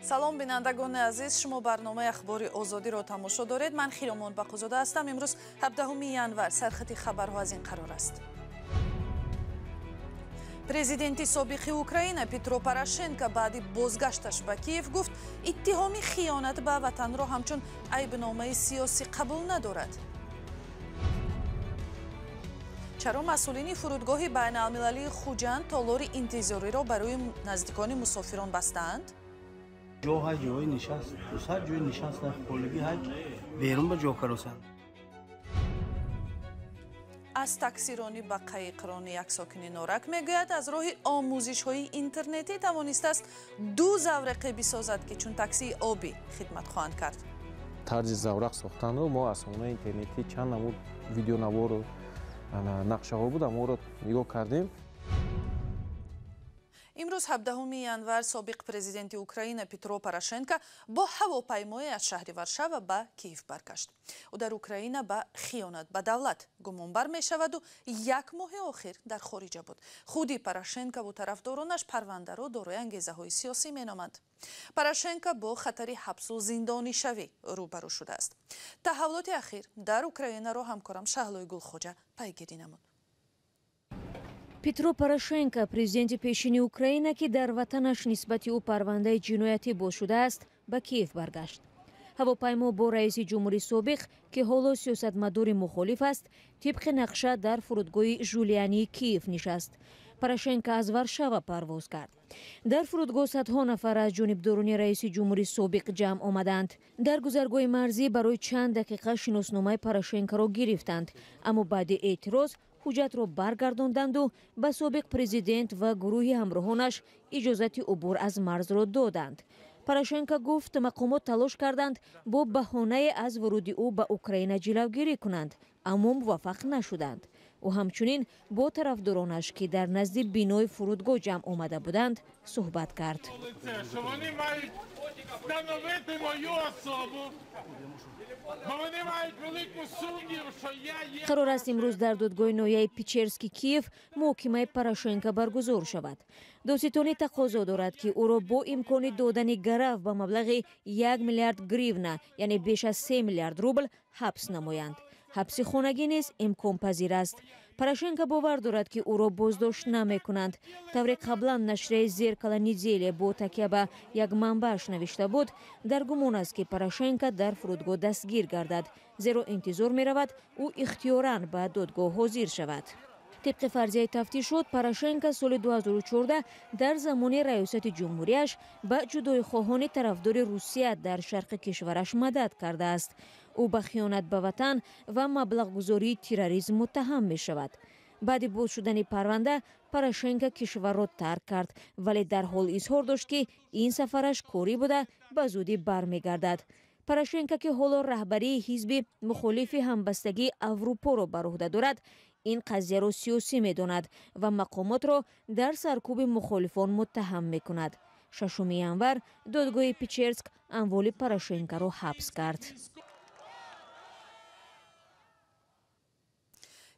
Салом, бинандагони азиз, шумо барномаи Ахбори Озодиро тамошо доред. Ман Хиромон Бақозода ҳастам. Имрӯз 17 январ. Сархати хабарҳо аз ин қарор аст. Президенти собиқи Украина Петро Порошенко баъди бозгашташ ба Киев гуфт, иттиҳоми хиёнат ба ватанро ҳамчун айбномаи сиёсӣ қабул надорад. Чаро масъулини фурудгоҳи байналмилалии Хуҷанд толори интизориро барои наздикони мусофирон бастаанд? Ҷо ҳай, ҷои нишаст, дусад ҷои нишаст, холигӣ ҳай, берун ба ҷо каросанд. Аз таксиронӣ ба қаиқронӣ як сокини Норак мегӯяд, аз роҳи омӯзишҳои интернетӣ тавонистааст ду заврақе бисозад, ки чун таксии обӣ хидмат хоҳанд кард. Тарзи заврақ сохтанро мо аз сомонаи интернетӣ чанд намуд видеонавору нақшаҳо буд, аморо нигоҳ кардем. Имрӯз 17 январ собиқ президенти Украина Петро Порошенко бо ҳавопаймое аз шаҳри Варшава ба Киев баргашт. Ӯ дар Украина ба хиёнат ба давлат гумонбар мешаваду як моҳи охир дар хориҷа буд. Худи Порошенкову тарафдоронаш парвандаро дорои ангезаҳои сиёсӣ меноманд. Порошенко бо хатари ҳабсу зиндонишавӣ рӯбарӯ шудааст. Таҳаввулоти ахир дар Украинаро ҳамкорам Шаҳлои Гулхоҷа пайгирӣ намуд. Петро Порошенко, президенти пешини Украина, ки дар ватанаш нисбати ӯ парвандаи ҷиноятӣ боз шудааст, ба Киев баргашт. Ҳавопаймо бо раиси ҷумҳури собиқ, ки ҳоло сиёсатмадори мухолиф аст, тибқи нақша дар фурудгоҳи Жулиании Киев нишаст. Порошенко аз Варшава парвоз кард. Дар фурудгоҳ садҳо нафар аз ҷонибдорони раиси ҷумҳури собиқ ҷамъ омаданд. Дар гузаргоҳи марзӣ барои чанд дақиқа шиносномаи Порошенкоро гирифтанд, аммо баъди эътироз ҳуҷҷатро баргардонданду ба собиқ президент ва гурӯҳи ҳамроҳонаш иҷозати убур аз марзро доданд. Порошенко гуфт, мақомот талош карданд бо баҳонае аз вуруди ӯ ба Украина ҷилавгирӣ кунанд, аммо муваффақ нашуданд. Ӯ ҳамчунин бо тарафдоронаш, ки дар назди бинои фурудгоҳ ҷамъ омада буданд, суҳбат кард. Қарор аст имрӯз дар додгоҳи ноҳияи Печерски Киев муҳокимаи Порошенко баргузор шавад. Додситонӣ тақозо дорад, ки ӯро бо имкони додани гарав ба маблағи 1 миллиард гривна, яъне беш аз 3 миллиард рубл, ҳабс намоянд. Ҳабси хонагӣ низ имконпазир аст. Порошенко бовар дорад, ки ӯро боздошт намекунанд. Тавре қаблан нашрияи «Зеркало недели» бо такя ба як манбааш навишта буд, дар гумон аст, ки Порошенко дар фурудгоҳ дастгир гардад, зеро интизор меравад ӯ ихтиёран ба додгоҳ ҳозир шавад. Тибқи фарзияи тафтишот, Порошенко соли 2014 дар замони раёсати ҷумҳурияш ба ҷудоихоҳони тарафдори Русия дар шарқи кишвараш мадад кардааст. Ӯ ба хиёнат ба ватан ва маблағгузории терроризм муттаҳам мешавад. Баъди боз шудани парванда Порошенко кишварро тарк кард, вале дарҳол изҳор дошт, ки ин сафараш корӣ буда, ба зудӣ бармегардад. Порошенко, ки ҳоло раҳбарии ҳизби мухолифи ҳамбастагии Аврупоро бар уҳда дорад, ин қазияро сиёсӣ медонад ва мақомотро дар саркӯби мухолифон муттаҳам мекунад. 6 январ додгоҳи Печерск амволи Порошенкоро ҳабс кард.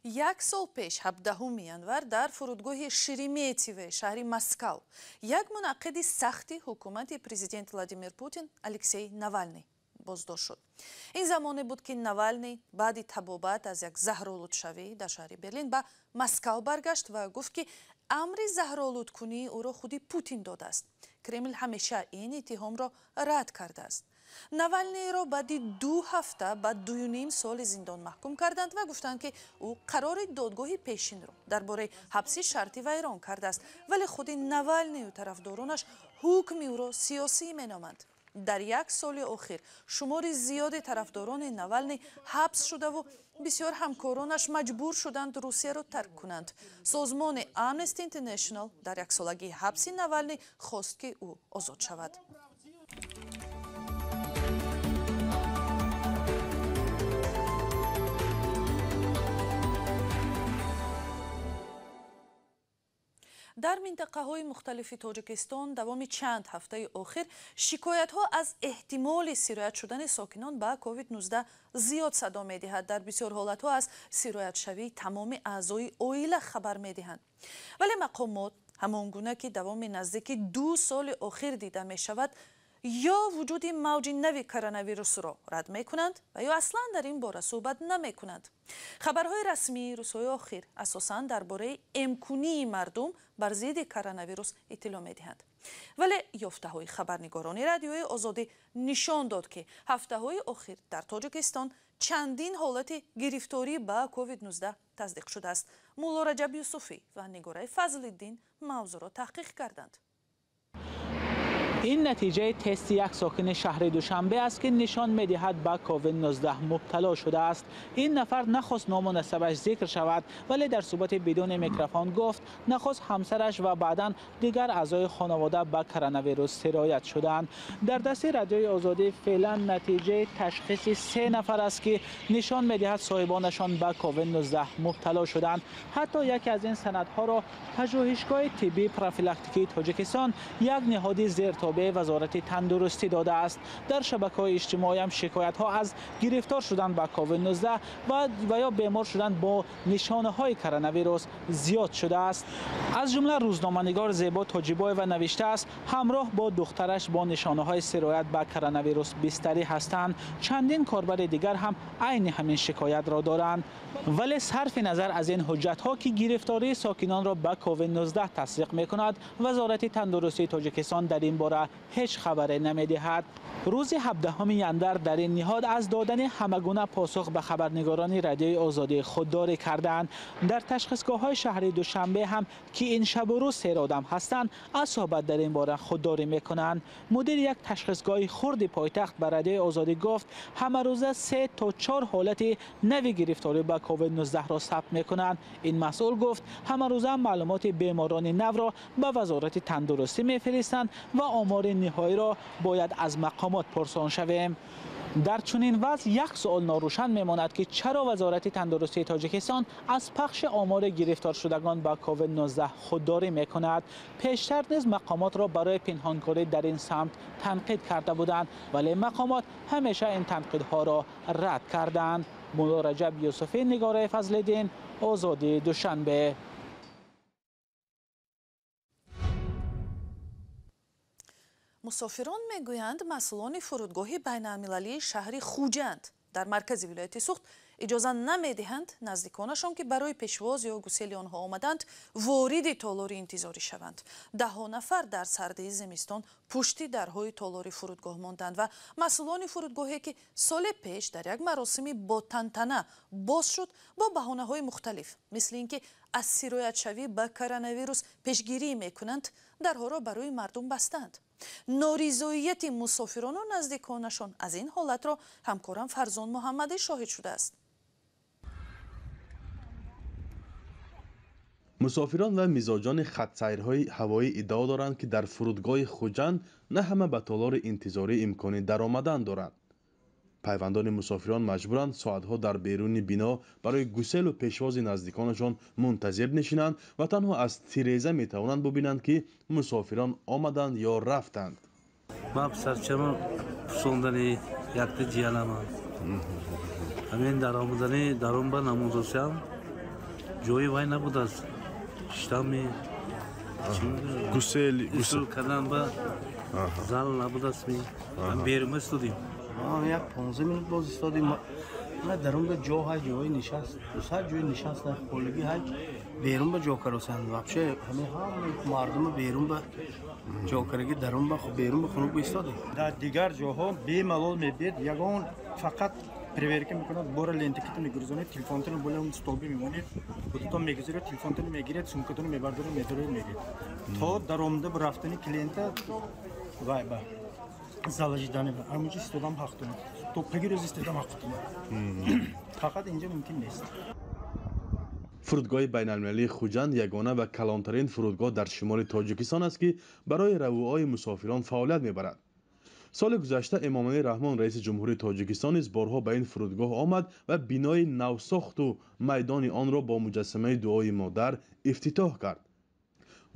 Як сол пеш, 17 январ, дар фурудгоҳи Шереметьевои шаҳри Москав як мунаққиди сахти ҳукумати президент Владимир Путин Алексей Навалный боздошт шуд. Ин замоне буд, ки Навалный баъди табобат аз як заҳролудшавӣ дар шаҳри Берлин ба Москав баргашт ва гуфт, ки амри заҳролудкунии ӯро худи Путин додааст. Кремл ҳамеша ин иттиҳомро рад кардааст. Навалныйро баъди 2 ҳафта ба 2,5 соли зиндон маҳкум карданд ва гуфтанд, ки ӯ қарори додгоҳи пешинро дар бораи ҳабси шартӣ вайрон кардааст, вале худи Навалныю тарафдоронаш ҳукми ӯро сиёсӣ меноманд. Дар як соли охир шумори зиёди тарафдорони Навалный ҳабс шудаву бисёр ҳамкоронаш маҷбур шуданд Русияро тарк кунанд. Созмони Amnesty International дар яксолагии ҳабси Навалный хост, ки ӯ озод шавад. Дар минтақаҳои мухталифи Тоҷикистон давоми чанд ҳафтаи охир шикоятҳо аз эҳтимоли сироят шудани сокинон ба COVID-19 зиёд садо медиҳад. Дар бисёр ҳолатҳо аз сироятшавии тамоми аъзои оила хабар медиҳанд. Вале мақомот ҳамон гуна ки давоми наздики 2 соли охир дида мешавад, Ё вуҷуди мавҷи нави коронавирусро рад мекунанд ва ё аслан дар ин бора суҳбат намекунанд. Хабарҳои расмии рӯзҳои охир асосан дар бораи эмкунии мардум бар зидди коронавирус иттилоъ медиҳанд. Вале ёфтаҳои хабарнигорони Радиои Озодӣ нишон дод, ки ҳафтаҳои охир дар Тоҷикистон чандин ҳолати гирифторӣ ба COVID-19 тасдиқ шудааст. Мулло Раҷаб Юсуфӣ ва Нигораи Фазлиддин мавзӯъро таҳқиқ карданд. Ин натиҷаи тести як сокини шаҳри Душанбе аст, ки нишон медиҳад ба COVID-19 мубтало шудааст. Ин нафар нахост ному насабаш зикр шавад, вале дар суҳбати бидуни микрофон гуфт, нахост ҳамсараш ва баъдан дигар аъзои хонавода ба коронавирус сироят шуданд. Дар дасти Радиои Озодӣ феълан натиҷаи ташхиси 3 нафар аст, ки нишон медиҳад соҳибонашон ба COVID-19 мубтало шуданд. Ҳатто яке аз ин санадҳоро пажӯҳишгоҳи тиббии профилактикии Тоҷикистон, як ниҳоди зертобеъ вазорати тандурустӣ додааст. Дар шабакаҳои иҷтимоӣ ҳам шикоятҳо аз гирифтор шудан ба COVID-19 ва ё бемор шудан бо нишонаҳои коронавирус зиёд шудааст. Аз ҷумла рӯзноманигор Зебо Тоҷибоева навиштааст, ҳамроҳ бо духтараш бо нишонаҳои сироят ба коронавирус бистарӣ ҳастанд. Чандин корбари дигар ҳам айни ҳамин шикоятро доранд. Вале сарфи назар аз ин ҳуҷҷатҳо, ки гирифтории сокинонро ба COVID-19 тасдиқ мекунад, вазорати тандурустии Тоҷикистон дар ин бора ҳеҷ хабаре намедиҳад. Рӯзи 17 январ дар ин ниҳод аз додани ҳамагуна посух ба хабарнигорони Радиои Озодӣ худдорӣ карданд. Дар ташхисгоҳҳои шаҳри Душанбе ҳам, ки ин шабу рӯз серодам ҳастанд, аз суҳбат дар ин бора худдорӣ мекунанд. Мудири як ташхисгоҳи хурди пойтахт ба Радиои Озодӣ гуфт, ҳамарӯза 3 то 4 ҳолати нави гирифторӣ ба COVID-19 ро сабт мекунанд. Ин масъул гуфт, ҳамарӯза маълумоти беморони навро ба вазорати тандурустӣ мефиристанд ва омори ниҳоиро бояд аз мақомот пурсон шавем. Дар чунин вазъ як суол норӯшан мемонад, ки чаро вазорати тандурустии Тоҷикистон аз пахши омори гирифторшудагон ба COVID-19 худдорӣ мекунад. Пештар низ мақомотро барои пинҳонкорӣ дар ин самт танқид карда буданд, вале мақомот ҳамеша ин танқидҳоро рад карданд. Мулло Раҷаб Юсуфӣ, Нигораи Фазлиддин, Озодӣ, Душанбе. Мусофирон мегӯянд, масъулони фурудгоҳи байналмилалии шаҳри Хуҷанд дар маркази вилояти Суғд иҷоза намедиҳанд наздиконашон, ки барои пешвоз ё гусели онҳо омаданд, вориди толори интизорӣ шаванд. Даҳҳо нафар дар сардии зимистон пушти дарҳои толори фурудгоҳ монданд ва масъулони фурудгоҳе, ки соли пеш дар як маросими ботантана боз шуд, бо баҳонаҳои мухталиф, мисли ин ки аз сироятшавӣ ба коронавирус пешгирӣ мекунанд, дарҳоро барои мардум бастанд. Норизоияти мусофирону наздиконашон аз ин ҳолатро ҳамкорам Фарзон Муҳаммадӣ шоҳид шудааст. Мусофирон ва мизоҷони хатсайрҳои ҳавоӣ иддао доранд, ки дар фурудгоҳи Хуҷанд на ҳама ба толори интизорӣ имкони даромадан доранд. Пайвандони мусофирон маҷбуранд соатҳо дар беруни бино барои гуселу пешвози наздиконашон мунтазир нишинанд ва танҳо аз тиреза метавонанд бубинанд, ки мусофирон омаданд ё рафтанд. Ман писарчама пусондани якта ҷиянаман. Ҳамин даромадани даромба намудосиам ҷои вай набудааст. Штами гусел гусел кардан ба зал набудааст. Берума истодем. Як 15 минут боз истодем. Дарун ба ҷо ҳай, ҷои нишаст, дусад ҷои нишаст холигӣ ҳай, берун ба ҷо каросанд. Вообще ҳамин ҳама мардума берун ба ҷо караги, дарун ба берун ба хунук истодем. Дар дигар ҷоҳо бемалол мебиед, ягон фақат проверка мекунад, бора лентакито мегурзонед, телефонтонро боло столби мемонед, худатон мегузаред, телефонтонро мегиред, сумкатонро мебардоред, медоред, меред. То даромада рафтани клиента вай ба заложидани ҳамонҷо истодам ҳақ дорам. То паги рӯз истодам ҳақ дорам. Фақат инҷо мумкин нест. Фурудгоҳи байналмилалии Хуҷанд ягона ва калонтарин фурудгоҳ дар шимоли Тоҷикистон аст, ки барои равуои мусофирон фаъолият мебарад. Соли гузашта Эмомалӣ Раҳмон, раиси ҷумҳурии Тоҷикистон, низ борҳо ба ин фурудгоҳ омад ва бинои навсохту майдони онро бо муҷассамаи дуои модар ифтитоҳ кард.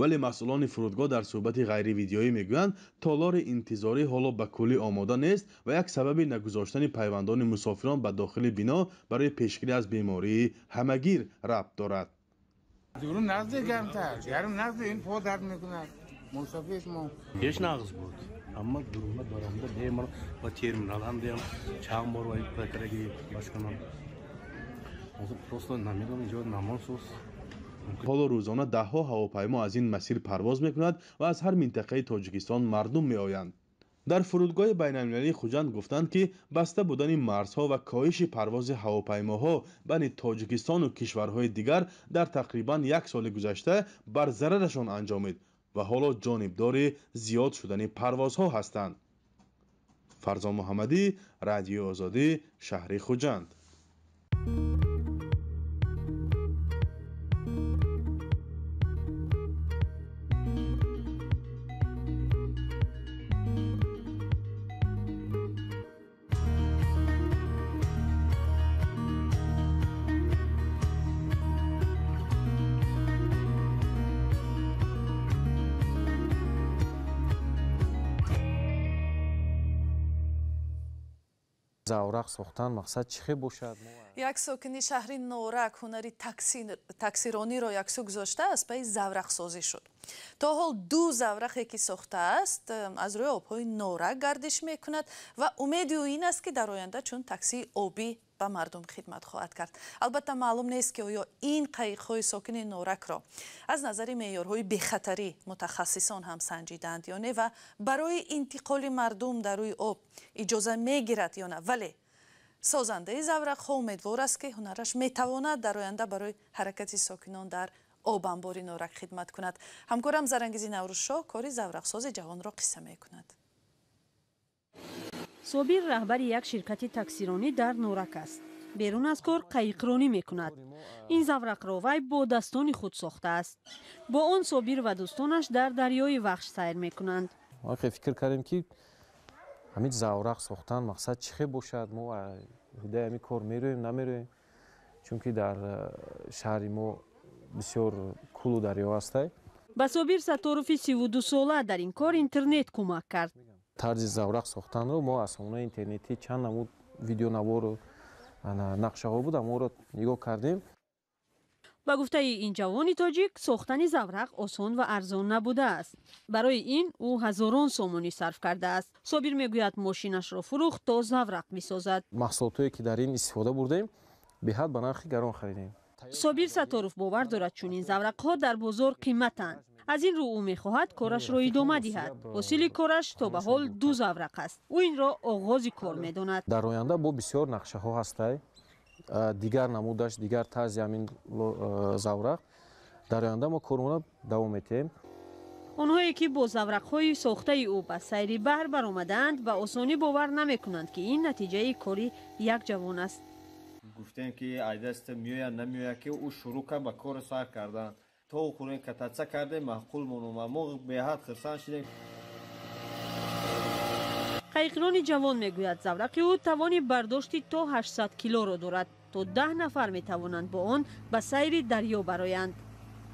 Вале масъулони фурудгоҳ дар суҳбати ғайривидеоӣ мегӯянд, толори интизорӣ ҳоло ба куллӣ омода нест ва як сабаби нагузоштани пайвандони мусофирон ба дохили бино барои пешгирӣ аз бемории ҳамагир рабт дорад. Дурун назди гармтар, гарм назди ин по дард мекунад. Мусофир мо. Пеш нағз буд. Амма дурума баромада бемалол ва терминал ҳам деям чанд бор вай кардаги башканам. Ҳозир просто намедонам инҷо намонсоз. Ҳоло рӯзона даҳҳо ҳавопаймо аз ин масир парвоз мекунад ва аз ҳар минтақаи Тоҷикистон мардум меоянд. Дар фурудгоҳи байналмилалии Хуҷанд гуфтанд, ки баста будани марзҳо ва коҳиши парвози ҳавопаймоҳо байни Тоҷикистону кишварҳои дигар дар тақрибан як соли гузашта бар зарарашон анҷомид ва ҳоло ҷонибдори зиёд шудани парвозҳо ҳастанд. Фарзон Муҳаммадӣ, Радиои Озодӣ, шаҳри Хуҷанд. Заврақ сохтан мақсад чӣ хел бошад? Як сокини шаҳри Норак ҳунари таксирониро яксӯ гузошта аз пайи заврақсозӣ шуд. То ҳол ду заврақе ки сохтааст аз рӯи обҳои Норак гардиш мекунад ва умеди ӯ ин аст, ки дар оянда чун таксии обӣ ба мардум хидмат хоҳад кард. Албатта маълум нест, ки оё ин қайиқҳои сокини Норакро аз назари меъёрҳои бехатарӣ мутахассисон ҳам санҷидаанд ё не ва барои интиқоли мардум дар рӯи об иҷоза мегирад ё на. Вале созандаи заврақҳо умедвор аст, ки ҳунараш метавонад дар оянда барои ҳаракати сокинон дар обанбори Норак хидмат кунад. Ҳамкорам Зарангизи Наврӯзшоҳ кори заврақсози ҷавонро қисса мекунад. Собир раҳбари як ширкати таксиронӣ дар Норак аст. Берун аз кор қайиқронӣ мекунад. Ин заврақро вай бо дастони худ сохтааст. Бо он Собир ва дӯстонаш дар дарёи Вахш сайр мекунанд. Мо фикр кардем, ки ҳамин заврақ сохтан мақсад чӣ хел бошад? Мо ҳудаи ҳамин кор мерӯем, намерӯем, чунки дар шаҳри мо бисёр кӯлу дарё ҳастай. Ба Собир Саторови 32сола дар ин кор интернет кӯмак кард. Тарзи заврақ сохтанро мо аз сомонаи интернетӣ чанд намуд видеонавору нақшаҳо буд, аморо нигоҳ кардем. Ба гуфтаи ин ҷавони тоҷик, сохтани заврақ осон ва арзон набудааст. Барои ин ӯ ҳазорон сомонӣ сарф кардааст. Собир мегӯяд, мошинашро фурӯхт то заврақ бисозад. Маҳсулотое ки дар ин истифода бурдем, беҳад ба нархи гарон харидем. Собир Сатторов бовар дорад, чунин заврақҳо дар бозор қиматанд. Аз ин рӯ ӯ мехоҳад корашро идома диҳад. Ҳосили кораш то ба ҳол ду заврақ аст. Ӯ инро оғози кор медонад. Дар оянда бо бисёр нақшаҳо ҳастай, дигар намудаш, дигар тарзи ҳамин заврақ. Дар оянда мо кормона давом метиҳем. Онҳое ки бо заврақҳои сохтаи ӯ ба сайри баҳр баромадаанд, ба осонӣ бовар намекунанд, ки ин натиҷаи кори як ҷавон аст. Гуфтем, ки айдаста меояд, намеояд, ки ӯ шурӯъ кард ба кори сар кардан. То хӯрем кататса кардем, маъқул монум. Мо беҳад хурсанд шудем. Қайиқрони ҷавон мегӯяд, заврақи ӯ тавони бардошти то 800 килоро дорад. То 10 нафар метавонанд бо он ба сайри дарё бароянд.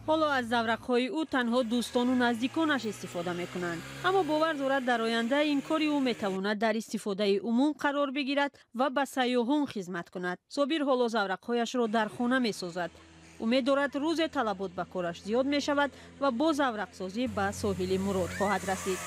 Ҳоло аз заврақҳои ӯ танҳо дӯстону наздиконаш истифода мекунанд. Аммо бовар дорад, дар оянда ин кори ӯ метавонад дар истифодаи умум қарор бигирад ва ба сайёҳон хизмат кунад. Собир ҳоло заврақҳояшро дар хона месозад. Умед дорад, рӯзе талабот ба кораш зиёд мешавад ва бо заврақсозӣ ба соҳили мурод хоҳад расид.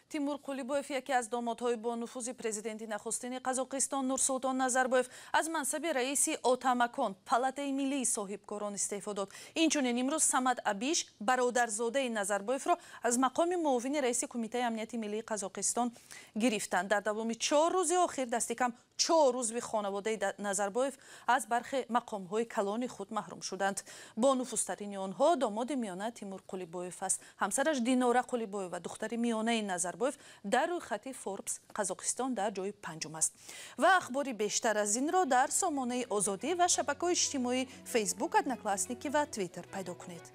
Тимур Қулибоев, яке аз домодҳои бонуфузи президенти нахустини Қазоқистон Нурсултон Назарбоев, аз мансаби раиси Отамакон, палатаи миллии соҳибкорон истеъфо дод. Инчунин имрӯз Самад Абиш, бародарзодаи Назарбоевро аз мақоми муовини раиси Кумитаи амнияти миллии Қазоқистон гирифтанд. Дар давоми 4 рӯзи охир дасти кам 4 узви хонаводаи Назарбоев аз бархе мақомҳои калони худ маҳрум шуданд. Бонуфузтарини онҳо домоди миёна Тимур Қулибоев аст. Ҳамсараш Динора Қулибоева, духтари миёнаи Назарбоев, дар рӯйхати Форбс Қазоқистон дар ҷои панҷум аст. Ва ахбори бештар аз инро дар сомонаи Озодӣ ва шабакаҳои иҷтимоӣ Фейсбук, Одноклассники ва Твиттер пайдо кунед.